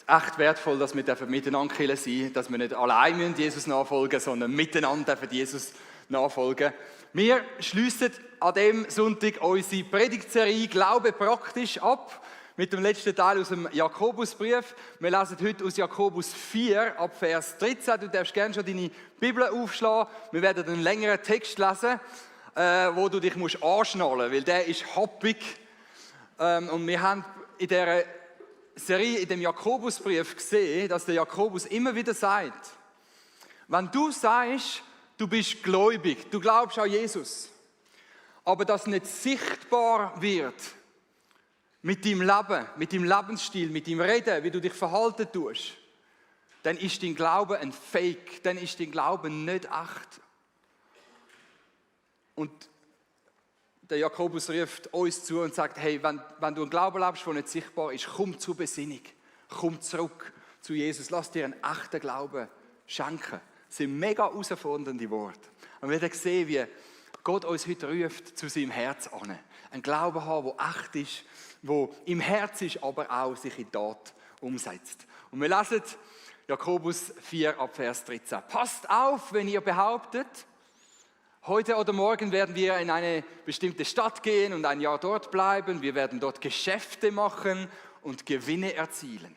echt wertvoll, dass wir miteinander Kirche sein dürfen, dass wir nicht allein Jesus nachfolgen, sondern miteinander dürfen Jesus nachfolgen. Wir schliessen an diesem Sonntag unsere Predigtserie «Glaube praktisch» ab mit dem letzten Teil aus dem Jakobusbrief. Wir lesen heute aus Jakobus 4 ab Vers 13. Du darfst gerne schon deine Bibel aufschlagen. Wir werden einen längeren Text lesen, wo du dich anschnallen musst, weil der ist happig. Und wir haben in dieser Serie, in dem Jakobusbrief gesehen, dass der Jakobus immer wieder sagt, wenn du sagst, du bist gläubig, du glaubst an Jesus, aber das nicht sichtbar wird mit deinem Leben, mit deinem Lebensstil, mit deinem Reden, wie du dich verhalten tust, dann ist dein Glaube ein Fake, dann ist dein Glaube nicht echt. Und der Jakobus ruft uns zu und sagt, hey, wenn du einen Glauben lebst, der nicht sichtbar ist, komm zur Besinnung, komm zurück zu Jesus, lass dir einen echten Glauben schenken. Das sind mega herausfordernde Worte. Und wir werden sehen, wie Gott uns heute ruft zu seinem Herz an. Ein Glauben haben, der echt ist, der im Herz ist, aber auch sich in Tat umsetzt. Und wir lesen Jakobus 4 ab Vers 13. Passt auf, wenn ihr behauptet, heute oder morgen werden wir in eine bestimmte Stadt gehen und ein Jahr dort bleiben. Wir werden dort Geschäfte machen und Gewinne erzielen.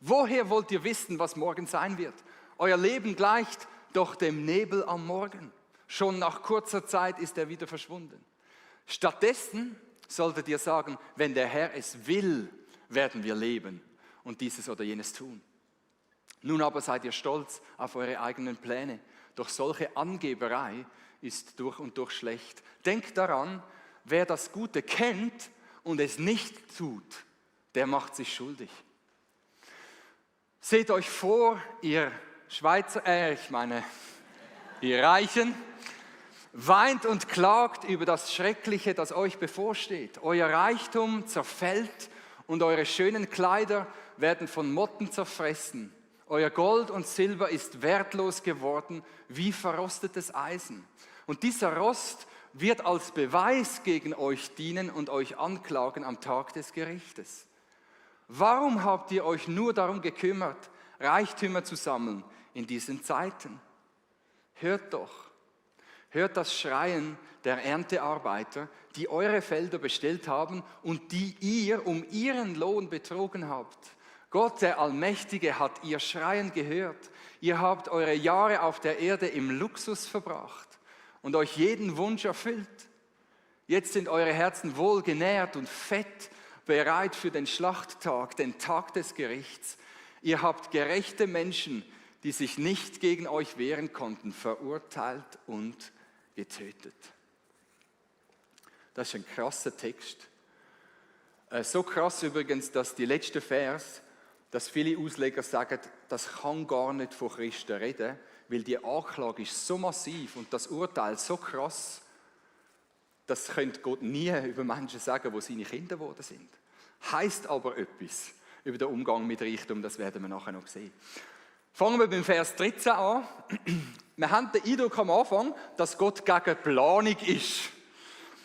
Woher wollt ihr wissen, was morgen sein wird? Euer Leben gleicht doch dem Nebel am Morgen. Schon nach kurzer Zeit ist er wieder verschwunden. Stattdessen solltet ihr sagen, wenn der Herr es will, werden wir leben und dieses oder jenes tun. Nun aber seid ihr stolz auf eure eigenen Pläne. Doch solche Angeberei ist durch und durch schlecht. Denkt daran, wer das Gute kennt und es nicht tut, der macht sich schuldig. Seht euch vor, ihr ihr Reichen, weint und klagt über das Schreckliche, das euch bevorsteht. Euer Reichtum zerfällt und eure schönen Kleider werden von Motten zerfressen. Euer Gold und Silber ist wertlos geworden wie verrostetes Eisen. Und dieser Rost wird als Beweis gegen euch dienen und euch anklagen am Tag des Gerichtes. Warum habt ihr euch nur darum gekümmert, Reichtümer zu sammeln in diesen Zeiten? Hört das Schreien der Erntearbeiter, die eure Felder bestellt haben und die ihr um ihren Lohn betrogen habt. Gott, der Allmächtige, hat ihr Schreien gehört. Ihr habt eure Jahre auf der Erde im Luxus verbracht und euch jeden Wunsch erfüllt. Jetzt sind eure Herzen wohl genährt und fett, bereit für den Schlachttag, den Tag des Gerichts. Ihr habt gerechte Menschen, die sich nicht gegen euch wehren konnten, verurteilt und getötet. Das ist ein krasser Text. So krass übrigens, dass die letzte Vers, dass viele Ausleger sagen, das kann gar nicht von Christen reden, weil die Anklage ist so massiv und das Urteil so krass, das könnte Gott nie über Menschen sagen, die seine Kinder geworden sind. Heißt aber etwas über den Umgang mit Reichtum, das werden wir nachher noch sehen. Fangen wir beim Vers 13 an. Wir haben den Eindruck am Anfang, dass Gott gegen Planung ist.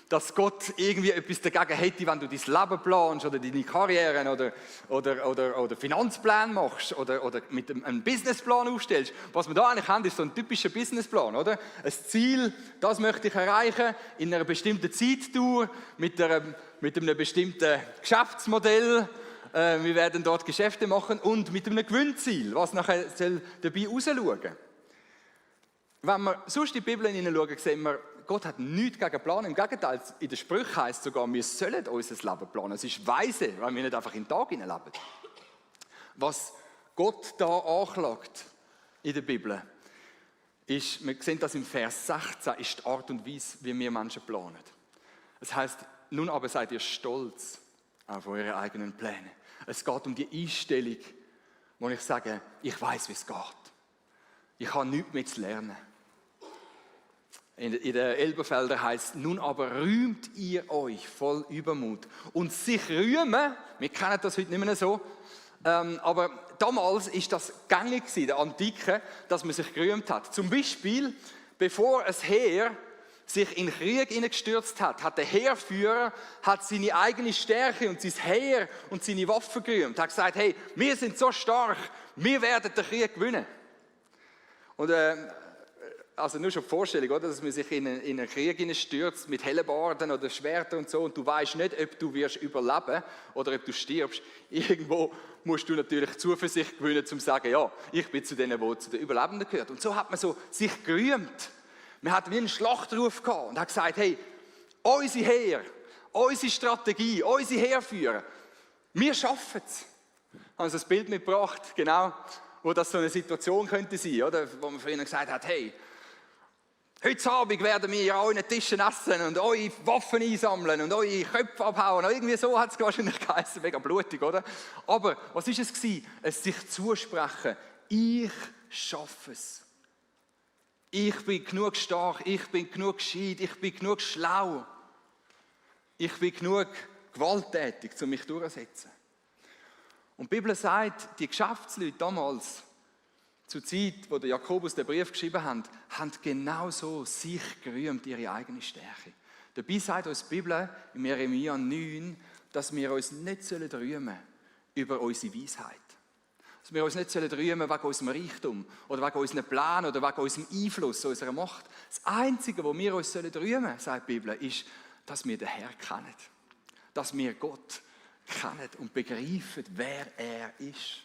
Dass Gott irgendwie etwas dagegen hätte, wenn du dein Leben planst oder deine Karriere oder Finanzplan machst oder mit einem Businessplan aufstellst. Was wir da eigentlich haben, ist so ein typischer Businessplan, oder? Ein Ziel, das möchte ich erreichen, in einer bestimmten Zeitdauer, mit einem bestimmten Geschäftsmodell. Wir werden dort Geschäfte machen und mit einem Gewinnziel, was nachher dabei rausschauen. Wenn wir sonst in die Bibel hineinschauen, sehen wir, Gott hat nichts gegen Planen. Im Gegenteil, in den Sprüchen heisst es sogar, wir sollen unser Leben planen. Es ist weise, weil wir nicht einfach in den Tag hineinleben. Was Gott da anklagt in der Bibel, ist, wir sehen das im Vers 16, ist die Art und Weise, wie wir Menschen planen. Es heisst, nun aber seid ihr stolz auf eure eigenen Pläne. Es geht um die Einstellung, wo ich sage, ich weiß, wie es geht. Ich habe nichts mehr zu lernen. In der Elberfelder heißt, nun aber rühmt ihr euch voll Übermut. Und sich rühmen, wir kennen das heute nicht mehr so, aber damals ist das gängig in der Antike, dass man sich gerühmt hat. Zum Beispiel, bevor ein Heer sich in den Krieg hineingestürzt hat der Heerführer hat seine eigene Stärke und sein Heer und seine Waffen gerühmt. Er hat gesagt, hey, wir sind so stark, wir werden den Krieg gewinnen. Und also nur schon die Vorstellung, oder, dass man sich in einen Krieg hineinstürzt mit Hellebarden oder Schwertern und so und du weißt nicht, ob du wirst überleben oder ob du stirbst. Irgendwo musst du natürlich Zuversicht gewinnen, um zu sagen, ja, ich bin zu denen, die zu den Überlebenden gehört. Und so hat man so sich gerühmt. Man hat wie einen Schlachtruf gehabt und hat gesagt, hey, unsere Heer, unsere Strategie, unsere Heerführer, wir schaffen es. Haben sie das Bild mitgebracht, genau, wo das so eine Situation könnte sein, oder? Wo man von ihnen gesagt hat, hey, heute Abend werden wir an euren Tischen essen und eure Waffen einsammeln und eure Köpfe abhauen. Irgendwie so hat es wahrscheinlich geheißen, mega blutig, oder? Aber was war es gewesen? Es sich zusprechen, ich schaffe es. Ich bin genug stark, ich bin genug gescheit, ich bin genug schlau. Ich bin genug gewalttätig, um mich durchzusetzen. Und die Bibel sagt, die Geschäftsleute damals, zur Zeit, wo der Jakobus den Brief geschrieben hat, haben genau so sich gerühmt, ihre eigene Stärke. Dabei sagt uns die Bibel in Jeremia 9, dass wir uns nicht rühmen sollen über unsere Weisheit. Dass wir uns nicht rühmen wegen unserem Reichtum oder wegen unseren Plänen oder wegen unserem Einfluss, unserer Macht. Das Einzige, wo wir uns rühmen sollen, sagt die Bibel, ist, dass wir den Herrn kennen. Dass wir Gott kennen und begreifen, wer er ist.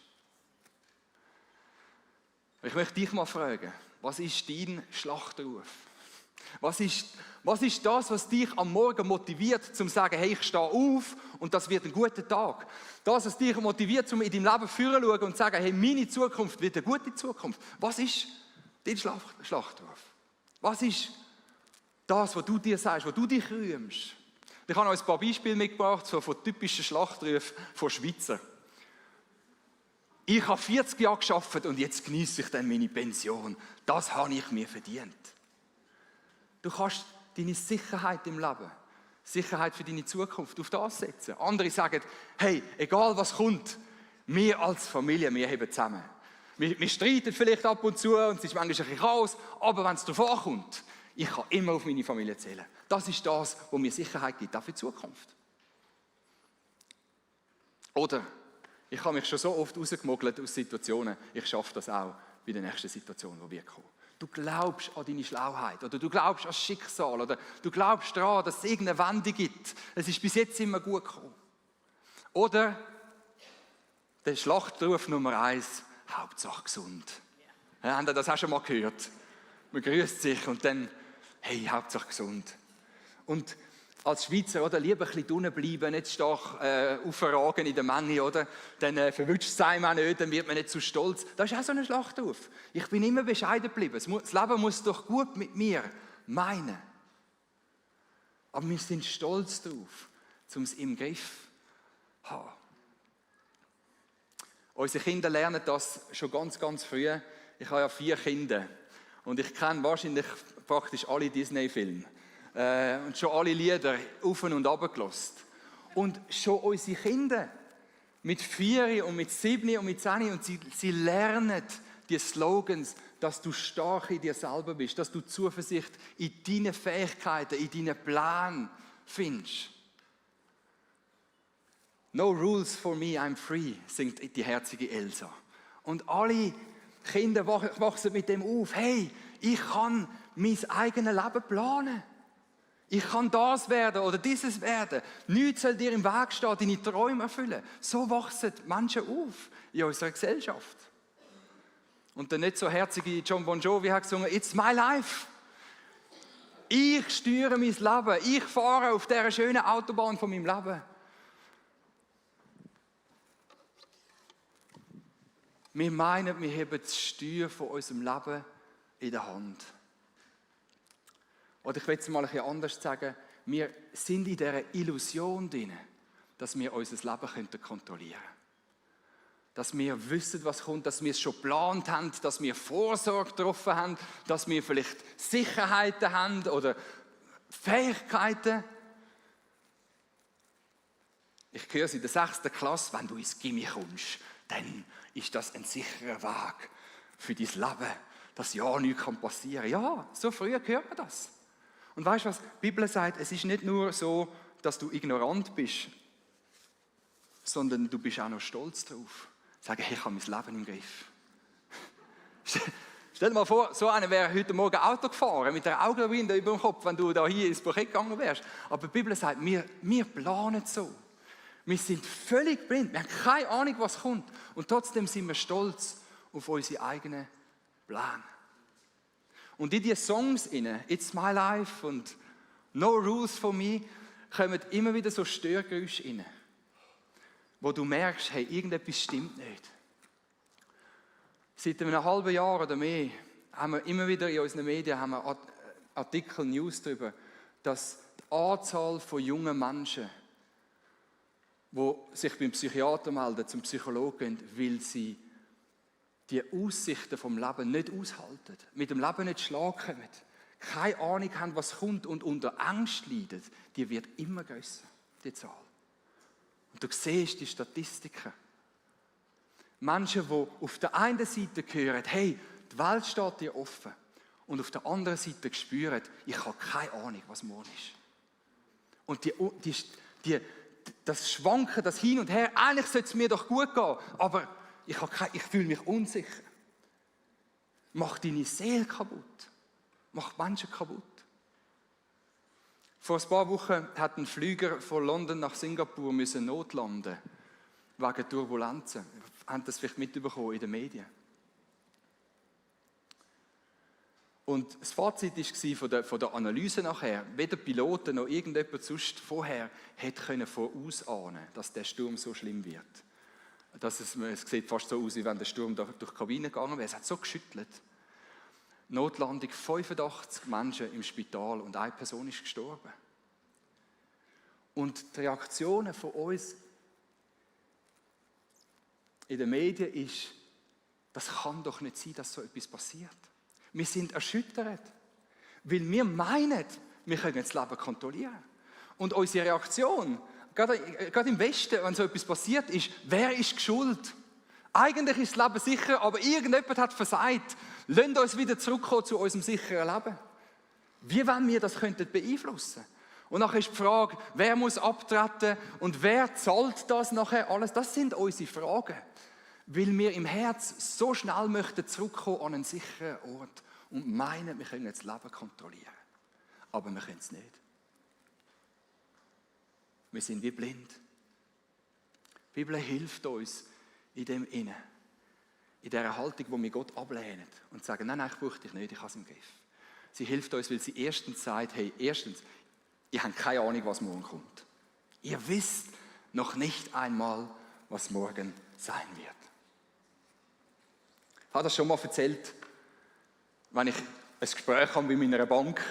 Ich möchte dich mal fragen, was ist dein Schlachtruf? Was ist das, was dich am Morgen motiviert, zum zu sagen, hey, ich stehe auf und das wird ein guter Tag? Das, was dich motiviert, um in deinem Leben führen zu schauen und zu sagen, hey, meine Zukunft wird eine gute Zukunft. Was ist dein Schlachtruf? Was ist das, was du dir sagst, wo du dich rühmst? Ich habe euch ein paar Beispiele mitgebracht, so von typischen Schlachtrufen von Schweizer. Ich habe 40 Jahre gearbeitet und jetzt genieße ich dann meine Pension. Das habe ich mir verdient. Du kannst deine Sicherheit im Leben, Sicherheit für deine Zukunft, auf das setzen. Andere sagen, hey, egal was kommt, wir als Familie, wir heben zusammen. Wir streiten vielleicht ab und zu und es ist manchmal ein bisschen Chaos, aber wenn es darauf ankommt, ich kann immer auf meine Familie zählen. Das ist das, was mir Sicherheit gibt, auch für die Zukunft. Oder ich habe mich schon so oft rausgemogelt aus Situationen, ich schaffe das auch bei der nächsten Situation, die wird kommen. Du glaubst an deine Schlauheit oder du glaubst an das Schicksal oder du glaubst daran, dass es irgendeine Wende gibt. Es ist bis jetzt immer gut gekommen. Oder der Schlachtruf Nummer 1, Hauptsache gesund. Ja, habt ihr das auch schon mal gehört? Man grüßt sich und dann, hey, Hauptsache gesund. Und als Schweizer, oder, lieber ein bisschen unten bleiben, nicht stark aufragen in der Menge, oder? Dann verwünscht es einem auch nicht, dann wird man nicht zu stolz. Das ist auch so ein Schlachtruf. Ich bin immer bescheiden geblieben. Das Leben muss doch gut mit mir meinen. Aber wir sind stolz darauf, um es im Griff zu haben. Unsere Kinder lernen das schon ganz, ganz früh. Ich habe ja 4 Kinder und ich kenne wahrscheinlich praktisch alle Disney-Filme. Und schon alle Lieder auf und runter gelassen. Und schon unsere Kinder mit 4 und mit 7 und mit 10 und sie lernen die Slogans, dass du stark in dir selber bist, dass du Zuversicht in deine Fähigkeiten, in deinen Plan findest. No rules for me, I'm free, singt die herzige Elsa. Und alle Kinder wachsen mit dem auf, hey, ich kann mein eigenes Leben planen. Ich kann das werden oder dieses werden. Nichts soll dir im Weg stehen, deine Träume erfüllen. So wachsen Menschen auf in unserer Gesellschaft. Und der nicht so herzige John Bon Jovi hat gesungen, It's my life. Ich steuere mein Leben. Ich fahre auf dieser schönen Autobahn von meinem Leben. Wir meinen, wir haben das Steuer von unserem Leben in der Hand. Oder ich will es mal ein bisschen anders sagen, wir sind in dieser Illusion drin, dass wir unser Leben kontrollieren können. Dass wir wissen, was kommt, dass wir es schon geplant haben, dass wir Vorsorge getroffen haben, dass wir vielleicht Sicherheiten haben oder Fähigkeiten. Ich höre es in der 6. Klasse, wenn du ins Gymi kommst, dann ist das ein sicherer Weg für dein Leben, dass ja nichts passieren kann. Ja, so früh hört man das. Und weißt du was? Die Bibel sagt, es ist nicht nur so, dass du ignorant bist, sondern du bist auch noch stolz drauf. Sagen, hey, ich habe mein Leben im Griff. Stell dir mal vor, so einer wäre heute Morgen Auto gefahren, mit der Augenbinde über dem Kopf, wenn du da hier ins Projekt gegangen wärst. Aber die Bibel sagt, wir planen so. Wir sind völlig blind, wir haben keine Ahnung, was kommt. Und trotzdem sind wir stolz auf unsere eigenen Pläne. Und in diese Songs, It's My Life und No Rules for Me, kommen immer wieder so Störgeräusche rein, wo du merkst, hey, irgendetwas stimmt nicht. Seit einem halben Jahr oder mehr haben wir immer wieder in unseren Medien Artikel, News darüber, dass die Anzahl von jungen Menschen, die sich beim Psychiater melden, zum Psychologen gehen, weil sie die Aussichten vom Leben nicht aushalten, mit dem Leben nicht Schlag kommen, keine Ahnung haben, was kommt und unter Angst leiden, die wird immer grösser, die Zahl. Und du siehst die Statistiken. Menschen, die auf der einen Seite hören, hey, die Welt steht dir offen, und auf der anderen Seite spüren, ich habe keine Ahnung, was morgen ist. Und das Schwanken, das Hin und Her, eigentlich sollte es mir doch gut gehen, aber ich fühle mich unsicher. Macht deine Seele kaputt. Macht Menschen kaputt. Vor ein paar Wochen hat ein Flüger von London nach Singapur müssen notlanden wegen Turbulenzen. Haben das vielleicht mitbekommen in den Medien? Und das Fazit war von der Analyse nachher, weder Piloten noch irgendjemand sonst vorher hätte vorausahnen, dass der Sturm so schlimm wird. Es sieht fast so aus, wie wenn der Sturm durch die Kabine gegangen wäre. Es hat so geschüttelt. Notlandung, 85 Menschen im Spital und eine Person ist gestorben. Und die Reaktionen von uns in den Medien ist, das kann doch nicht sein, dass so etwas passiert. Wir sind erschüttert, weil wir meinen, wir können das Leben kontrollieren. Und unsere Reaktion, gerade im Westen, wenn so etwas passiert ist, wer ist schuld? Eigentlich ist das Leben sicher, aber irgendjemand hat versagt. Lasst uns wieder zurückkommen zu unserem sicheren Leben. Wie wollen wir das beeinflussen? Und nachher ist die Frage, wer muss abtreten und wer zahlt das nachher alles? Das sind unsere Fragen. Weil wir im Herz so schnell möchten zurückkommen an einen sicheren Ort und meinen, wir können das Leben kontrollieren. Aber wir können es nicht. Wir sind wie blind. Die Bibel hilft uns in dem Innen. In dieser Haltung, wo wir Gott ablehnen und sagen, nein, ich brauche dich nicht, ich habe es im Griff. Sie hilft uns, weil sie erstens sagt, hey, ihr habt keine Ahnung, was morgen kommt. Ihr wisst noch nicht einmal, was morgen sein wird. Ich habe das schon mal erzählt, wenn ich ein Gespräch habe mit meiner Bank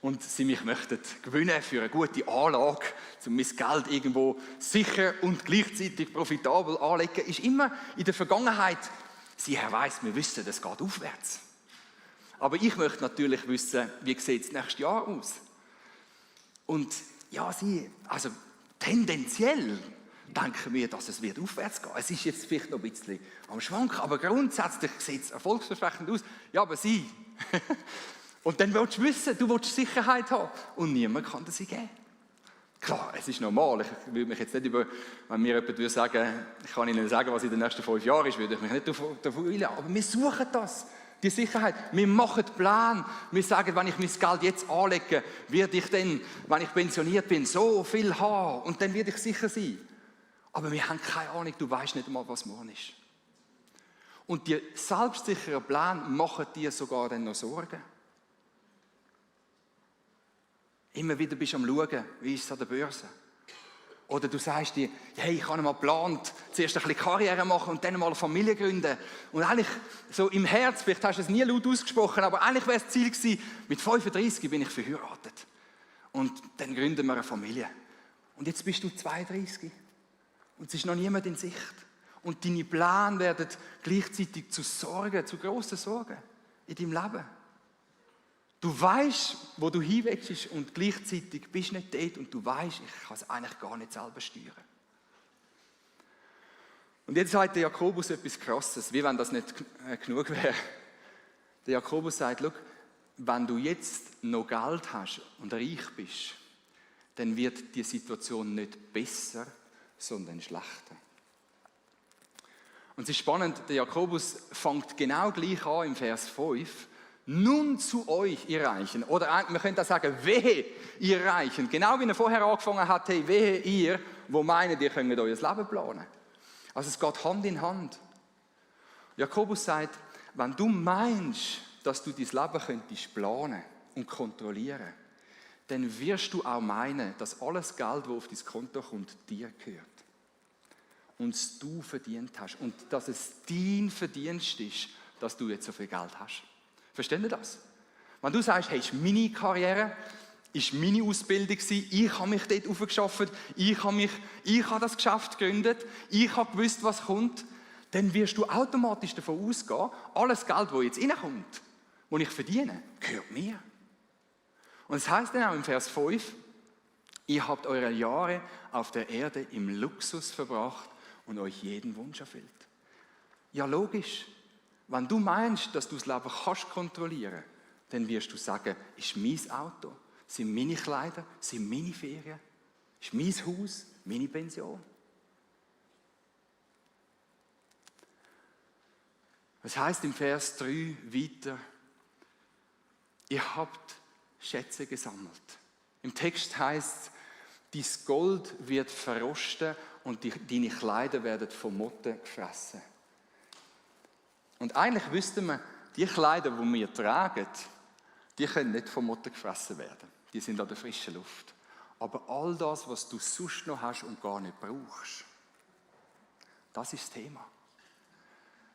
und sie mich möchten gewinnen für eine gute Anlage, um mein Geld irgendwo sicher und gleichzeitig profitabel anlegen, ist immer in der Vergangenheit, Herr weiss, wir wissen, das geht aufwärts. Aber ich möchte natürlich wissen, wie sieht es nächstes Jahr aus? Und ja, also tendenziell denken wir, dass es wird aufwärts gehen. Es ist jetzt vielleicht noch ein bisschen am Schwanken, aber grundsätzlich sieht es erfolgsversprechend aus. Ja, aber sie. Und dann willst du wissen, du willst Sicherheit haben. Und niemand kann das geben. Klar, es ist normal. Ich würde mich jetzt nicht wenn mir jemand würde sagen, ich kann Ihnen sagen, was in den nächsten 5 Jahren ist, würde ich mich nicht davon einlassen. Aber wir suchen das. Die Sicherheit. Wir machen Plan. Wir sagen, wenn ich mein Geld jetzt anlege, werde ich dann, wenn ich pensioniert bin, so viel haben. Und dann werde ich sicher sein. Aber wir haben keine Ahnung, du weißt nicht einmal, was morgen ist. Und die selbstsicheren Pläne machen dir sogar dann noch Sorgen. Immer wieder bist du am Schauen, wie ist es an der Börse. Oder du sagst dir, hey, ich habe mal geplant, zuerst ein bisschen Karriere machen und dann mal eine Familie gründen. Und eigentlich so im Herz, vielleicht hast du es nie laut ausgesprochen, aber eigentlich wäre das Ziel gewesen, mit 35 bin ich verheiratet. Und dann gründen wir eine Familie. Und jetzt bist du 32 und es ist noch niemand in Sicht. Und deine Pläne werden gleichzeitig zu Sorgen, zu grossen Sorgen in deinem Leben. Du weißt, wo du hinwechselst und gleichzeitig bist du nicht dort und du weißt, ich kann es eigentlich gar nicht selber steuern. Und jetzt sagt der Jakobus etwas Krasses, wie wenn das nicht genug wäre. Der Jakobus sagt, schau, wenn du jetzt noch Geld hast und reich bist, dann wird die Situation nicht besser, sondern schlechter. Und es ist spannend, der Jakobus fängt genau gleich an im Vers 5. Nun zu euch, ihr Reichen. Oder man könnte auch sagen, wehe, ihr Reichen. Genau wie er vorher angefangen hat, hey, wehe ihr, wo meint, ihr könnt euer Leben planen. Also es geht Hand in Hand. Jakobus sagt, wenn du meinst, dass du dein Leben könntest planen und kontrollieren, dann wirst du auch meinen, dass alles Geld, das auf dein Konto kommt, dir gehört. Und es du verdient hast. Und dass es dein Verdienst ist, dass du jetzt so viel Geld hast. Versteht ihr das? Wenn du sagst, hey, es ist meine Karriere, ist meine Ausbildung gewesen, ich habe mich dort aufgeschafft, ich habe das Geschäft gegründet, ich habe gewusst, was kommt, dann wirst du automatisch davon ausgehen, alles Geld, das jetzt reinkommt, das ich verdiene, gehört mir. Und es heisst dann auch im Vers 5, ihr habt eure Jahre auf der Erde im Luxus verbracht und euch jeden Wunsch erfüllt. Ja, logisch. Wenn du meinst, dass du das Leben kannst kontrollieren, dann wirst du sagen, ist mein Auto, sind meine Kleider, sind meine Ferien, ist mein Haus, meine Pension. Es heisst im Vers 3 weiter, ihr habt Schätze gesammelt. Im Text heisst es, dein Gold wird verrosten und deine Kleider werden von Motten gefressen. Und eigentlich wüssten wir, die Kleider, die wir tragen, die können nicht von Motten gefressen werden. Die sind an der frischen Luft. Aber all das, was du sonst noch hast und gar nicht brauchst, das ist das Thema.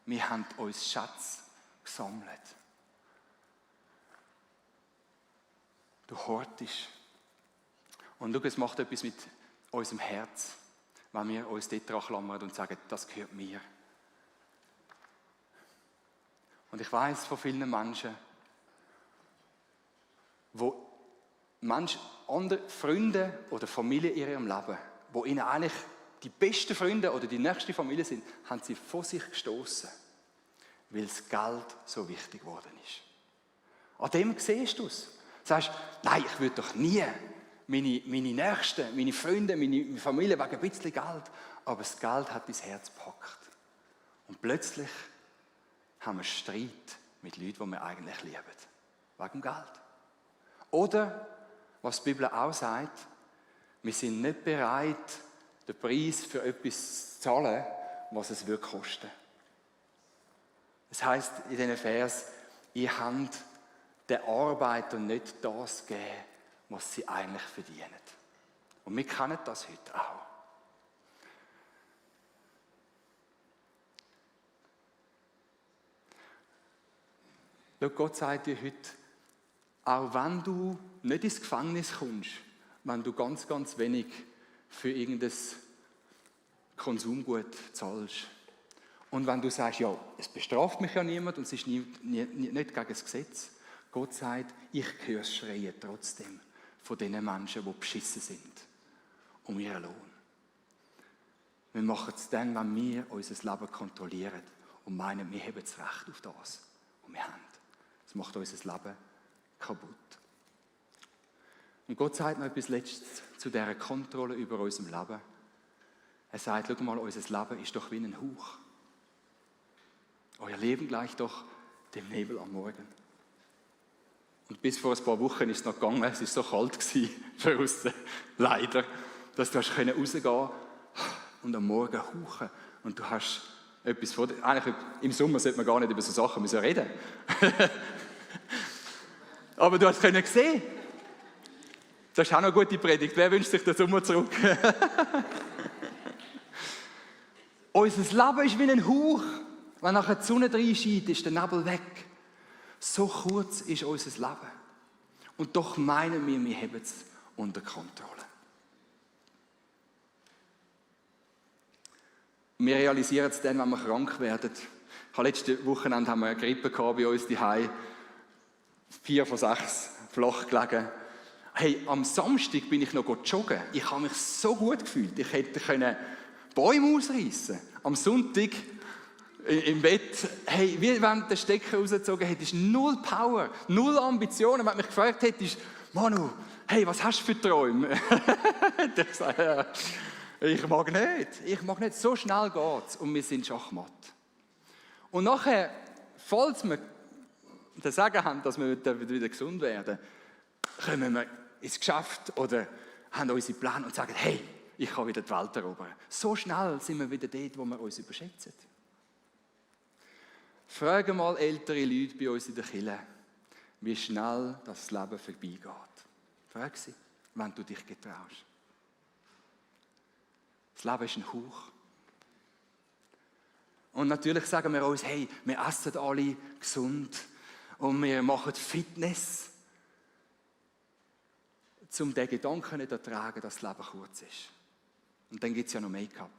Wir haben uns Schätze gesammelt. Du hortest. Und schau, es macht etwas mit unserem Herz, wenn wir uns dort dran klammern und sagen, das gehört mir. Und ich weiss von vielen Menschen, wo andere Freunde oder Familie in ihrem Leben, wo ihnen eigentlich die besten Freunde oder die nächste Familie sind, haben sie vor sich gestoßen, weil das Geld so wichtig geworden ist. An dem siehst du es. Du sagst, nein, ich würde doch nie meine Nächsten, meine Freunde, meine Familie wegen ein bisschen Geld. Aber das Geld hat dein Herz gepackt. Und plötzlich haben wir Streit mit Leuten, die wir eigentlich lieben. Wegen dem Geld. Oder, was die Bibel auch sagt, wir sind nicht bereit, den Preis für etwas zu zahlen, was es wird kosten. Es heisst in diesen Vers, ihr habt den Arbeitern nicht das gegeben, was sie eigentlich verdienen. Und wir kennen das heute auch. Schau, Gott sagt dir heute, auch wenn du nicht ins Gefängnis kommst, wenn du ganz, ganz wenig für irgendein Konsumgut zahlst. Und wenn du sagst, ja, es bestraft mich ja niemand und es ist nicht gegen das Gesetz. Gott sagt, ich höre das Schreien trotzdem von den Menschen, die beschissen sind, um ihren Lohn. Wir machen es dann, wenn wir unser Leben kontrollieren und meinen, wir haben das Recht auf das, was wir haben. Das macht unser Leben kaputt. Und Gott sagt noch etwas Letztes zu dieser Kontrolle über unserem Leben. Er sagt, schau mal, unser Leben ist doch wie ein Hauch. Euer Leben gleicht doch dem Nebel am Morgen. Und bis vor ein paar Wochen ist es noch gegangen, es war so kalt für uns, leider, dass du rausgehen konntest und am Morgen hauchen. Und du hast etwas vor dir. Eigentlich im Sommer sollte man gar nicht über so Sachen reden. Aber du hast es sehen. Das ist auch noch eine gute Predigt. Wer wünscht sich den Sommer zurück? Unser Leben ist wie ein Hauch. Wenn nachher die Sonne reinscheint, ist der Nebel weg. So kurz ist unser Leben. Und doch meinen wir haben es unter Kontrolle. Wir realisieren es dann, wenn wir krank werden. Letzte Wochenende haben wir eine Grippe bei uns zu Hause. 4 von 6 flach gelegen. Hey, am Samstag bin ich noch joggen. Ich habe mich so gut gefühlt. Ich hätte Bäume ausreißen. Am Sonntag im Bett, hey, wie wenn du den Stecker rausgezogen hättest, null Power, null Ambitionen. Wenn du mich gefragt hättest, Manu, hey, was hast du für Träume? Hätte ich gesagt, ja, ich mag nicht. So schnell geht's und wir sind Schachmatt. Und nachher, falls wir den Sagen haben, dass wir wieder gesund werden, kommen wir ins Geschäft oder haben unsere Pläne und sagen, hey, ich kann wieder die Welt erobern. So schnell sind wir wieder dort, wo wir uns überschätzen. Frage mal ältere Leute bei uns in der Kirche, wie schnell das Leben vorbeigeht. Frag sie, wenn du dich getraust. Das Leben ist ein Hauch. Und natürlich sagen wir uns, hey, wir essen alle gesund und wir machen Fitness, um den Gedanken nicht zu ertragen, dass das Leben kurz ist. Und dann gibt es ja noch Make-up.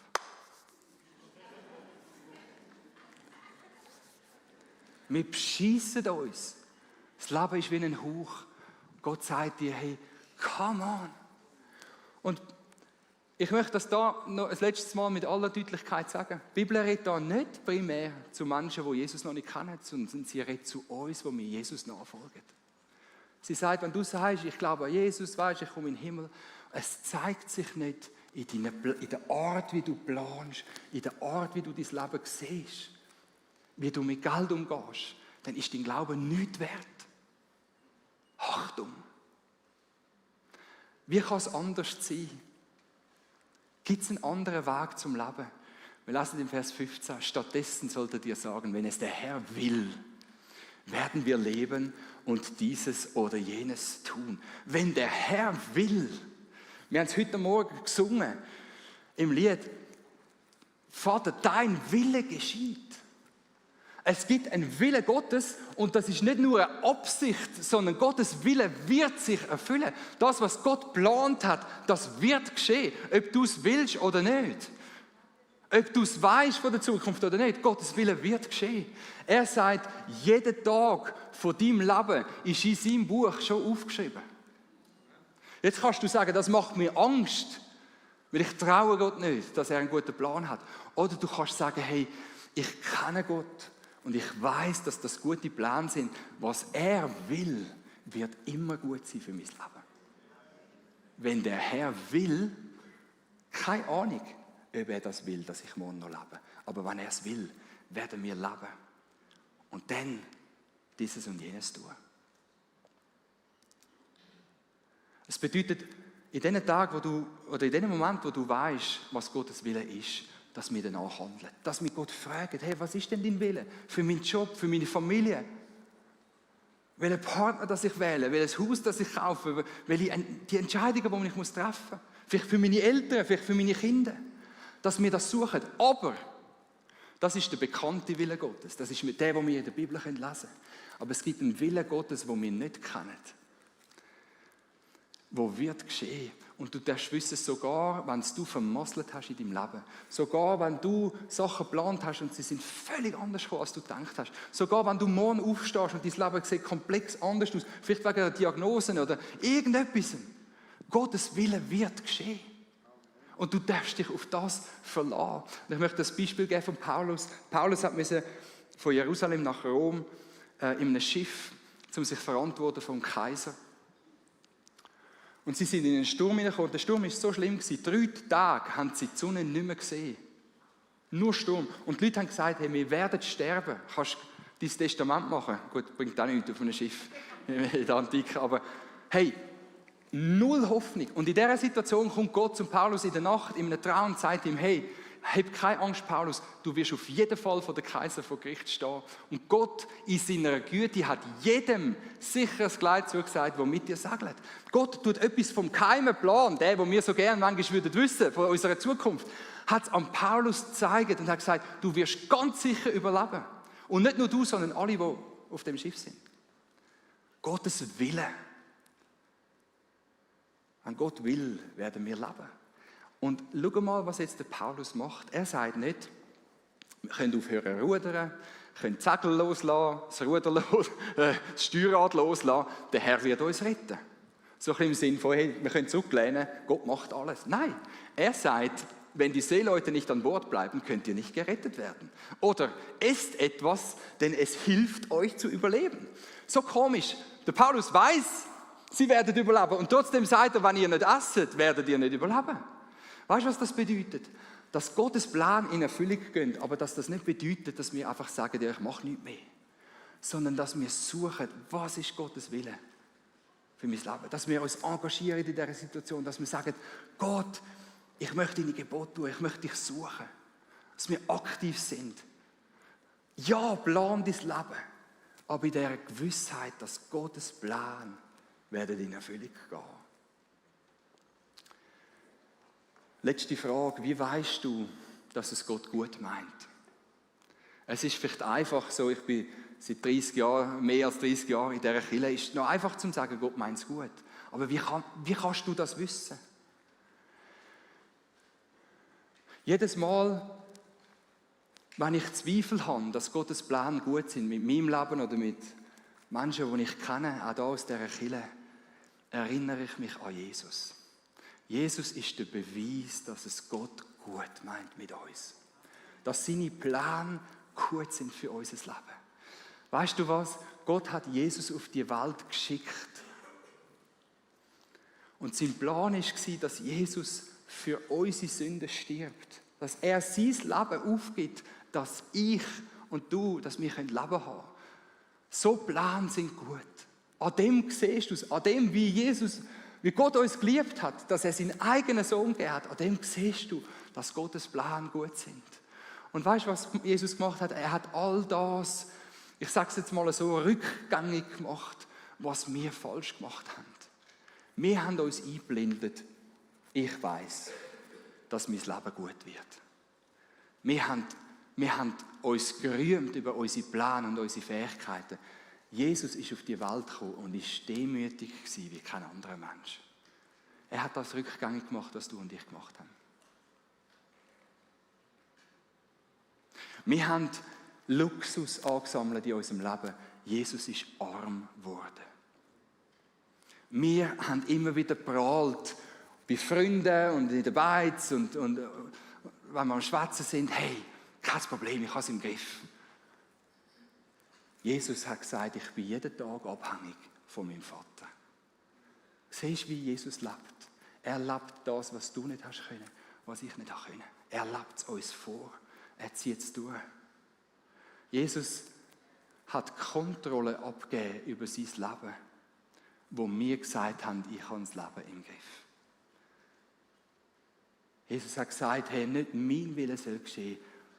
Wir beschissen uns. Das Leben ist wie ein Hauch. Gott sagt dir, hey, come on. Und ich möchte das da noch ein letztes Mal mit aller Deutlichkeit sagen. Die Bibel redet da nicht primär zu Menschen, die Jesus noch nicht kennen, sondern sie redet zu uns, die mir Jesus nachfolgen. Sie sagt, wenn du sagst, ich glaube an Jesus, weisst, ich komme in den Himmel, es zeigt sich nicht in der Art, wie du planst, in der Art, wie du dein Leben siehst, wie du mit Geld umgehst, dann ist dein Glaube nichts wert. Achtung! Wie kann es anders sein? Gibt es einen anderen Weg zum Leben? Wir lesen im Vers 15, stattdessen sollte dir sagen, wenn es der Herr will, werden wir leben und dieses oder jenes tun. Wenn der Herr will. Wir haben es heute Morgen gesungen im Lied, Vater, dein Wille geschieht. Es gibt einen Willen Gottes und das ist nicht nur eine Absicht, sondern Gottes Wille wird sich erfüllen. Das, was Gott geplant hat, das wird geschehen, ob du es willst oder nicht. Ob du es weißt von der Zukunft oder nicht, Gottes Wille wird geschehen. Er sagt, jeden Tag von deinem Leben ist in seinem Buch schon aufgeschrieben. Jetzt kannst du sagen, das macht mir Angst, weil ich traue Gott nicht, dass er einen guten Plan hat. Oder du kannst sagen, hey, ich kenne Gott. Und ich weiß, dass das gute Pläne sind. Was er will, wird immer gut sein für mein Leben. Wenn der Herr will, keine Ahnung, ob er das will, dass ich morgen noch lebe. Aber wenn er es will, werden wir leben. Und dann dieses und jenes tun. Es bedeutet, in diesen Tagen, oder in dem Moment, wo du weißt, was Gottes Wille ist, dass wir danach handeln. Dass wir Gott fragen, hey, was ist denn dein Wille? Für meinen Job, für meine Familie? Welchen Partner, das ich wähle? Welches Haus, das ich kaufe? Die Entscheidungen, die ich treffen muss? Vielleicht für meine Eltern, vielleicht für meine Kinder. Dass wir das suchen. Aber das ist der bekannte Wille Gottes. Das ist der, den wir in der Bibel lesen können. Aber es gibt einen Wille Gottes, den wir nicht kennen. Wo wird geschehen. Und du darfst wissen, sogar wenn du vermasselt hast in deinem Leben, sogar wenn du Sachen geplant hast und sie sind völlig anders gekommen, als du gedacht hast, sogar wenn du morgen aufstehst und dein Leben sieht komplex anders aus, vielleicht wegen der Diagnosen oder irgendetwas, Gottes Wille wird geschehen. Und du darfst dich auf das verlassen. Und ich möchte das Beispiel geben von Paulus. Paulus musste von Jerusalem nach Rom in einem Schiff, um sich verantworten vom Kaiser. Und sie sind in einen Sturm hineingekommen. Der Sturm war so schlimm. 3 Tage haben sie die Sonne nicht mehr gesehen. Nur Sturm. Und die Leute haben gesagt, hey, wir werden sterben. Kannst du dein Testament machen? Gut, bringt auch nichts auf einem Schiff in der Antike. Aber hey, null Hoffnung. Und in dieser Situation kommt Gott zum Paulus in der Nacht in einem Traum und sagt ihm, hey, hab keine Angst, Paulus, du wirst auf jeden Fall vor der Kaiser vor Gericht stehen. Und Gott in seiner Güte hat jedem sicheres Kleid zugesagt, das mit dir segelt. Gott tut etwas vom geheimen Plan, der wir so gerne manchmal wissen würden, von unserer Zukunft, hat es an Paulus gezeigt und hat gesagt, du wirst ganz sicher überleben. Und nicht nur du, sondern alle, die auf dem Schiff sind. Gottes Wille. Wenn Gott will, werden wir leben. Und schau mal, was jetzt der Paulus macht. Er sagt nicht, wir können aufhören zu rudern, können die Segel loslassen, das Ruder das Steuerrad loslassen, der Herr wird uns retten. So ein bisschen im Sinn von, hey, wir können zurücklehnen, Gott macht alles. Nein, er sagt, wenn die Seeleute nicht an Bord bleiben, könnt ihr nicht gerettet werden. Oder esst etwas, denn es hilft euch zu überleben. So komisch. Der Paulus weiß, sie werden überleben. Und trotzdem sagt er, wenn ihr nicht esset, werdet ihr nicht überleben. Weißt du, was das bedeutet? Dass Gottes Plan in Erfüllung geht, aber dass das nicht bedeutet, dass wir einfach sagen, ja, ich mache nichts mehr. Sondern dass wir suchen, was ist Gottes Wille für mein Leben. Dass wir uns engagieren in dieser Situation, dass wir sagen, Gott, ich möchte deine Gebote tun, ich möchte dich suchen. Dass wir aktiv sind. Ja, plan dein Leben. Aber in der Gewissheit, dass Gottes Plan in Erfüllung gehen. Letzte Frage, wie weißt du, dass es Gott gut meint? Es ist vielleicht einfach so, ich bin seit 30 Jahren, mehr als 30 Jahre in dieser Kirche, ist noch einfach zu sagen, Gott meint es gut. Aber wie kannst du das wissen? Jedes Mal, wenn ich Zweifel habe, dass Gottes Pläne gut sind, mit meinem Leben oder mit Menschen, die ich kenne, auch hier aus dieser Kirche, erinnere ich mich an Jesus. Jesus ist der Beweis, dass es Gott gut meint mit uns. Dass seine Pläne gut sind für unser Leben. Weißt du was? Gott hat Jesus auf die Welt geschickt. Und sein Plan war, dass Jesus für unsere Sünden stirbt. Dass er sein Leben aufgibt, dass ich und du, dass wir Leben haben können. So Pläne sind gut. An dem siehst du es, an dem, wie Gott uns geliebt hat, dass er seinen eigenen Sohn gegeben hat, an dem siehst du, dass Gottes Pläne gut sind. Und weißt du, was Jesus gemacht hat? Er hat all das, ich sage es jetzt mal so, rückgängig gemacht, was wir falsch gemacht haben. Wir haben uns eingeblendet, ich weiß, dass mein Leben gut wird. Wir haben uns gerühmt über unsere Pläne und unsere Fähigkeiten. Jesus ist auf die Welt gekommen und ist demütig gewesen wie kein anderer Mensch. Er hat das rückgängig gemacht, was du und ich gemacht haben. Wir haben Luxus angesammelt in unserem Leben. Jesus ist arm geworden. Wir haben immer wieder prahlt bei Freunden und in den Beiz und wenn wir am Schwätzen sind, hey, kein Problem, ich habe es im Griff. Jesus hat gesagt, ich bin jeden Tag abhängig von meinem Vater. Siehst du, wie Jesus lebt? Er lebt das, was du nicht hast können, was ich nicht habe können. Er lebt es uns vor. Er zieht es durch. Jesus hat Kontrolle abgegeben über sein Leben, wo wir gesagt haben, ich habe das Leben im Griff. Jesus hat gesagt, hey, nicht mein Wille soll geschehen,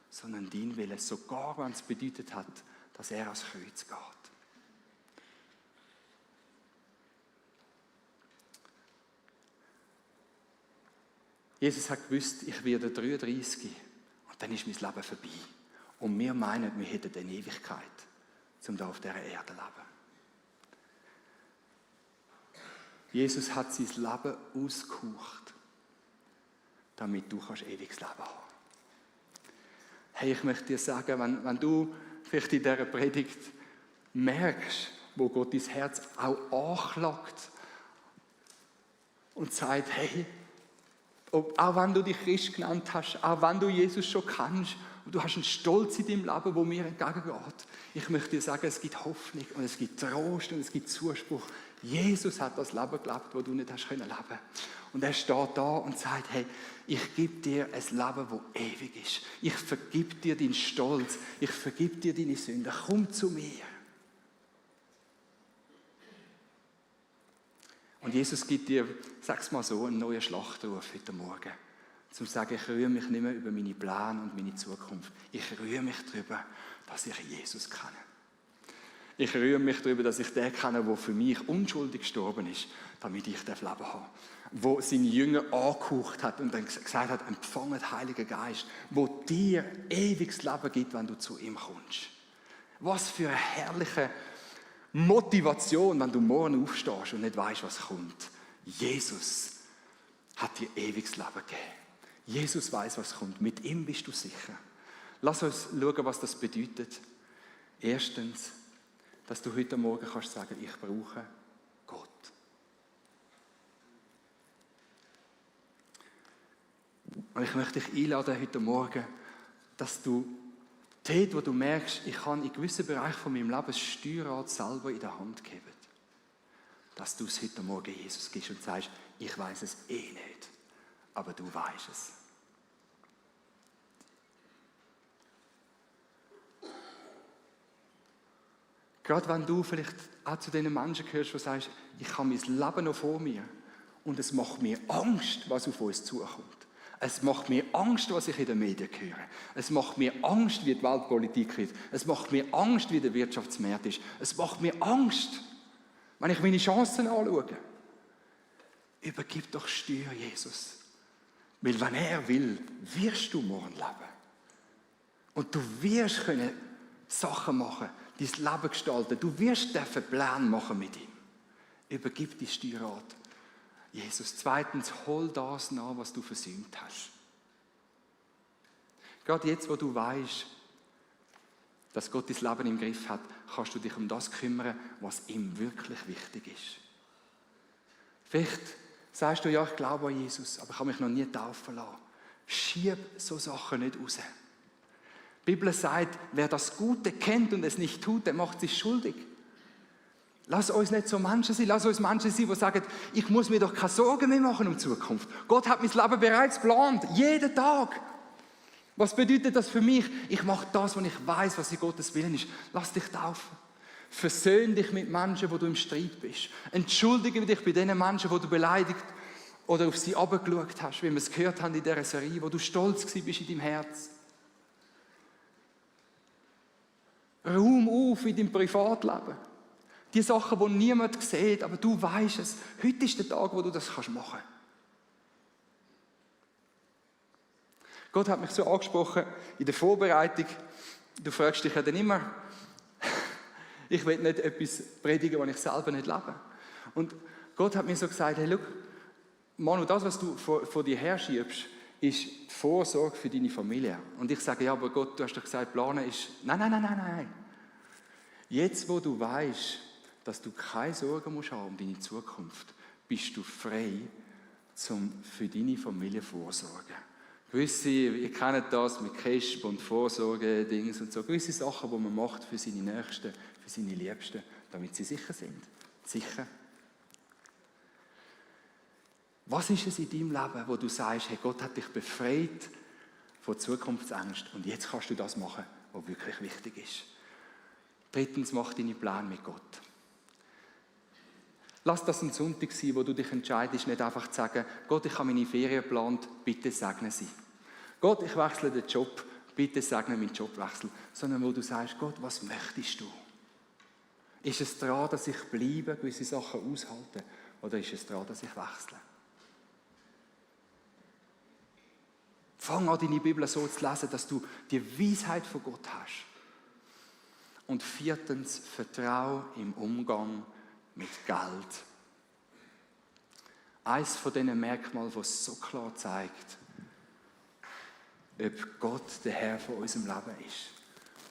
sondern dein Wille, sogar wenn es bedeutet hat, dass er ans Kreuz geht. Jesus hat gewusst, ich werde 33 und dann ist mein Leben vorbei. Und wir meinen, wir hätten eine Ewigkeit, um hier auf dieser Erde zu leben. Jesus hat sein Leben ausgehaucht, damit du ewiges Leben haben kannst. Hey, ich möchte dir sagen, wenn du vielleicht in dieser Predigt merkst, wo Gott dein Herz auch anklagt und sagt, hey, auch wenn du dich Christ genannt hast, auch wenn du Jesus schon kennst und du hast einen Stolz in deinem Leben, wo mir entgegengeht, ich möchte dir sagen, es gibt Hoffnung und es gibt Trost und es gibt Zuspruch. Jesus hat das Leben gelebt, das du nicht hast leben können. Und er steht da und sagt, hey, ich gebe dir ein Leben, das ewig ist. Ich vergib dir deinen Stolz. Ich vergib dir deine Sünden. Komm zu mir. Und Jesus gibt dir, sag's mal so, einen neuen Schlachtruf heute Morgen. Zum zu sagen, ich rühre mich nicht mehr über meine Pläne und meine Zukunft. Ich rühre mich darüber, dass ich Jesus kenne. Ich rühre mich darüber, dass ich den kenne, der für mich unschuldig gestorben ist, damit ich Leben haben darf. Wo seine Jünger angehaucht hat und dann gesagt hat, empfanget Heiligen Geist, wo dir ewiges Leben gibt, wenn du zu ihm kommst. Was für eine herrliche Motivation, wenn du morgen aufstehst und nicht weißt, was kommt. Jesus hat dir ewiges Leben gegeben. Jesus weiß, was kommt. Mit ihm bist du sicher. Lass uns schauen, was das bedeutet. Erstens, dass du heute Morgen kannst sagen, ich brauche Gott. Und ich möchte dich einladen heute Morgen, dass du dort, wo du merkst, ich habe in gewissen Bereichen von meinem Leben das Steuerrad selber in der Hand gehabt, dass du es heute Morgen Jesus gibst und sagst, ich weiß es eh nicht, aber du weißt es. Gerade wenn du vielleicht auch zu den Menschen gehörst, die sagst, ich habe mein Leben noch vor mir und es macht mir Angst, was auf uns zukommt. Es macht mir Angst, was ich in den Medien höre. Es macht mir Angst, wie die Weltpolitik ist. Es macht mir Angst, wie der Wirtschaftsmarkt ist. Es macht mir Angst, wenn ich meine Chancen anschaue. Übergib doch Steuer, Jesus. Weil wenn er will, wirst du morgen leben. Und du wirst können Sachen machen, dein Leben gestalten. Du wirst dürfen Pläne machen mit ihm. Übergib die Steuerrad. Jesus. Zweitens, hol das nach, was du versäumt hast. Gerade jetzt, wo du weißt, dass Gott dein Leben im Griff hat, kannst du dich um das kümmern, was ihm wirklich wichtig ist. Vielleicht sagst du, ja, ich glaube an Jesus, aber ich habe mich noch nie taufen lassen. Schieb so Sachen nicht raus. Die Bibel sagt, wer das Gute kennt und es nicht tut, der macht sich schuldig. Lass uns nicht so Menschen sein. Lass uns Menschen sein, die sagen, ich muss mir doch keine Sorgen mehr machen um die Zukunft. Gott hat mein Leben bereits geplant, jeden Tag. Was bedeutet das für mich? Ich mache das, was ich weiß, was in Gottes Willen ist. Lass dich taufen. Versöhn dich mit Menschen, wo du im Streit bist. Entschuldige dich bei den Menschen, wo du beleidigt oder auf sie herabgeschaut hast, wie wir es gehört haben in dieser Serie, wo du stolz bist in deinem Herz. Raum auf in deinem Privatleben. Die Sachen, die niemand sieht, aber du weißt es. Heute ist der Tag, wo du das machen kannst. Gott hat mich so angesprochen in der Vorbereitung. Du fragst dich ja dann immer, ich will nicht etwas predigen, was ich selber nicht lebe. Und Gott hat mir so gesagt, hey, schau, Manu, das, was du vor dir herschiebst, ist die Vorsorge für deine Familie. Und ich sage, ja, aber Gott, du hast doch gesagt, planen ist... Nein. Jetzt, wo du weißt, dass du keine Sorgen musst haben um deine Zukunft, bist du frei, um für deine Familie vorsorgen. Gewisse, ihr kennt das mit Kesp und Vorsorge, Dings und so, gewisse Sachen, die man macht für seine Nächsten, für seine Liebsten, damit sie sicher sind. Sicher. Was ist es in deinem Leben, wo du sagst, hey, Gott hat dich befreit von Zukunftsängsten und jetzt kannst du das machen, was wirklich wichtig ist. Drittens, mach deine Pläne mit Gott. Lass das ein Sonntag sein, wo du dich entscheidest, nicht einfach zu sagen, Gott, ich habe meine Ferien geplant, bitte segne sie. Gott, ich wechsle den Job, bitte segne meinen Jobwechsel. Sondern wo du sagst, Gott, was möchtest du? Ist es daran, dass ich bleibe, gewisse Sachen aushalte, oder ist es daran, dass ich wechsle? Fang an, deine Bibel so zu lesen, dass du die Weisheit von Gott hast. Und viertens, vertrau im Umgang mit Geld. Eines von diesen Merkmalen, das so klar zeigt, ob Gott der Herr von unserem Leben ist.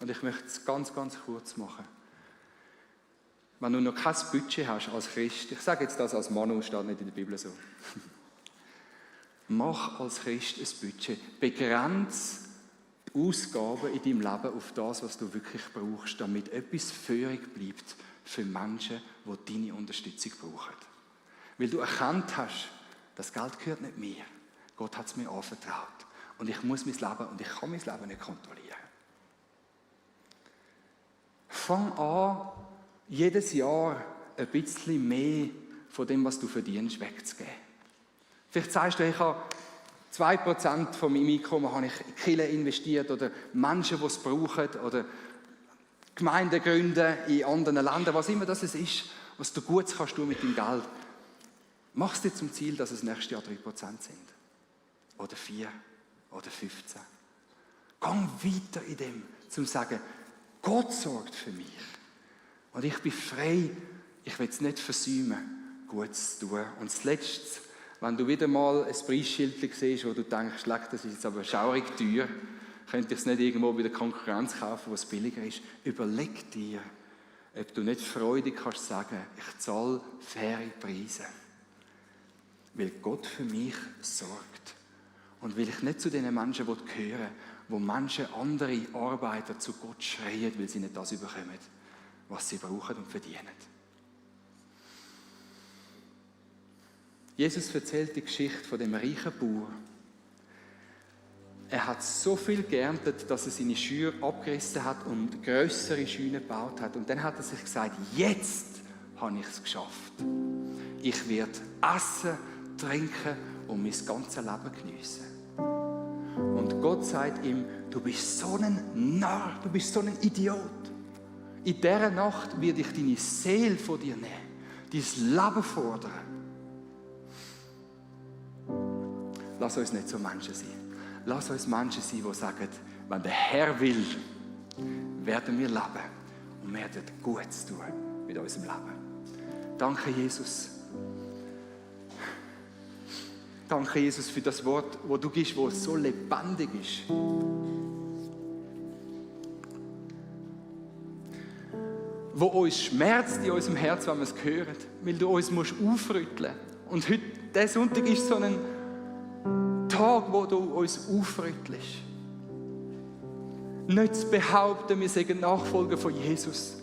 Und ich möchte es ganz, ganz kurz machen. Wenn du noch kein Budget hast als Christ, ich sage jetzt das als Manu, steht nicht in der Bibel so. Mach als Christ ein Budget. Begrenze die Ausgaben in deinem Leben auf das, was du wirklich brauchst, damit etwas führig bleibt für Menschen, die deine Unterstützung brauchen. Weil du erkannt hast, das Geld gehört nicht mir. Gott hat es mir anvertraut. Und ich muss mein Leben, und ich kann mein Leben nicht kontrollieren. Fang an, jedes Jahr ein bisschen mehr von dem, was du verdienst, wegzugeben. Vielleicht sagst du, ich habe 2% von meinem Einkommen habe ich in die Kirche investiert oder Menschen, die es brauchen oder Gemeinden gründen in anderen Ländern, was immer das ist, was du Gutes kannst tun mit deinem Geld. Mach es dir zum Ziel, dass es nächstes Jahr 3% sind. Oder 4 oder 15. Gang weiter in dem, zum zu sagen, Gott sorgt für mich. Und ich bin frei, ich will es nicht versäumen, Gutes zu tun. Und das Letzte, wenn du wieder mal ein Preisschild siehst, wo du denkst, das ist jetzt aber schaurig teuer, könnte ich es nicht irgendwo bei der Konkurrenz kaufen, wo es billiger ist. Überleg dir, ob du nicht freudig kannst sagen, ich zahle faire Preise. Weil Gott für mich sorgt. Und weil ich nicht zu den Menschen gehöre, wo manche andere Arbeiter zu Gott schreien, weil sie nicht das bekommen, was sie brauchen und verdienen. Jesus erzählt die Geschichte von dem reichen Bauer. Er hat so viel geerntet, dass er seine Scheuer abgerissen hat und grössere Scheunen gebaut hat. Und dann hat er sich gesagt, jetzt habe ich es geschafft. Ich werde essen, trinken und mein ganzes Leben geniessen. Und Gott sagt ihm, du bist so ein Narr, du bist so ein Idiot. In dieser Nacht werde ich deine Seele von dir nehmen, dein Leben fordern. Lass uns nicht so Menschen sein. Lass uns Menschen sein, die sagen, wenn der Herr will, werden wir leben und werden Gutes tun mit unserem Leben. Danke, Jesus. Danke, Jesus, für das Wort, das du gibst, das so lebendig ist. Wo uns schmerzt in unserem Herz, wenn wir es hören, weil du uns aufrütteln musst. Und heute, dieser Sonntag ist so ein Tag, wo du uns aufrüttelst. Nicht zu behaupten, wir seien Nachfolger von Jesus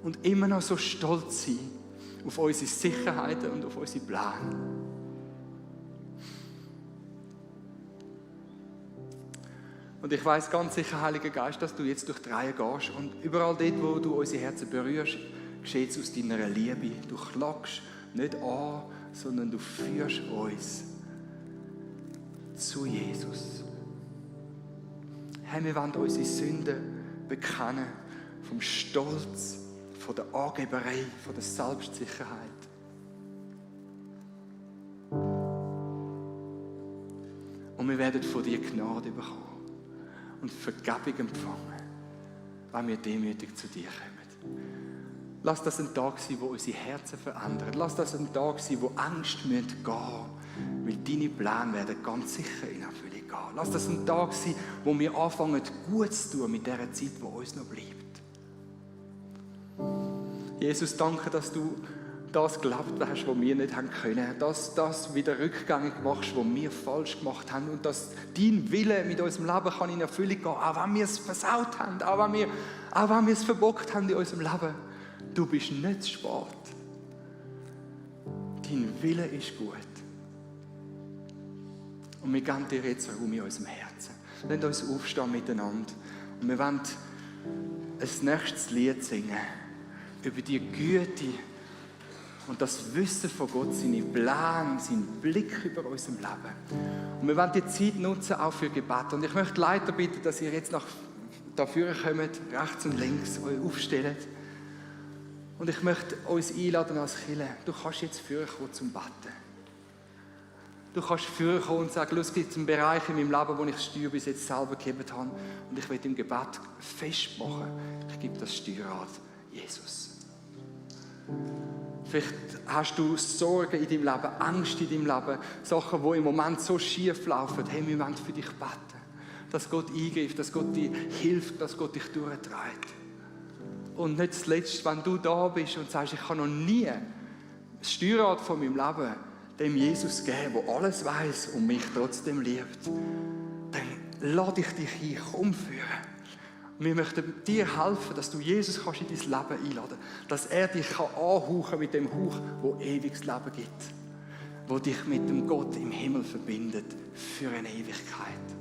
und immer noch so stolz sein auf unsere Sicherheiten und auf unsere Pläne. Und ich weiss ganz sicher, Heiliger Geist, dass du jetzt durch die Reihe gehst und überall dort, wo du unsere Herzen berührst, geschieht es aus deiner Liebe. Du klagst nicht an, sondern du führst uns zu Jesus. Herr, wir wollen unsere Sünden bekennen, vom Stolz, von der Angeberei, von der Selbstsicherheit. Und wir werden von dir Gnade bekommen und Vergebung empfangen, wenn wir demütig zu dir kommen. Lass das ein Tag sein, wo unsere Herzen verändert. Lass das ein Tag sein, wo Ängste gehen müssen, weil deine Pläne werden ganz sicher in Erfüllung gehen. Lass das ein Tag sein, wo wir anfangen, gut zu tun mit der Zeit, die uns noch bleibt. Jesus, danke, dass du das gelebt hast, was wir nicht haben können. Dass das wieder rückgängig machst, was wir falsch gemacht haben. Und dass dein Wille mit unserem Leben kann in Erfüllung gehen, auch wenn wir es versaut haben, auch wenn wir es verbockt haben in unserem Leben. Du bist nicht zu spät. Dein Wille ist gut. Und wir geben dir jetzt Raum in unserem Herzen. Lasst uns aufstehen miteinander. Und wir wollen ein nächstes Lied singen über die Güte und das Wissen von Gott, seine Pläne, seinen Blick über unserem Leben. Und wir wollen die Zeit nutzen, auch für Gebet. Und ich möchte die Leiter bitten, dass ihr jetzt dafür kommt, rechts und links, euch aufstellt. Und ich möchte uns einladen als Kirche. Du kannst jetzt vorkommen zum Beten. Du kannst vorkommen und sagen, es gibt einen Bereich in meinem Leben, wo ich das Steuer bis jetzt selber gegeben habe. Und ich will im Gebet festmachen, ich gebe das Steuerrad Jesus. Vielleicht hast du Sorgen in deinem Leben, Angst in deinem Leben, Sachen, die im Moment so schief laufen. Hey, wir wollen für dich beten, dass Gott eingreift, dass Gott dir hilft, dass Gott dich durchträgt. Und nicht zuletzt, wenn du da bist und sagst, ich kann noch nie das Steuerrad von meinem Leben dem Jesus geben, der alles weiß und mich trotzdem liebt, dann lade ich dich ein, komm führen. Wir möchten dir helfen, dass du Jesus kannst in dein Leben einladen kannst, dass er dich anhauchen mit dem Hauch, wo ewiges Leben gibt, wo dich mit dem Gott im Himmel verbindet für eine Ewigkeit.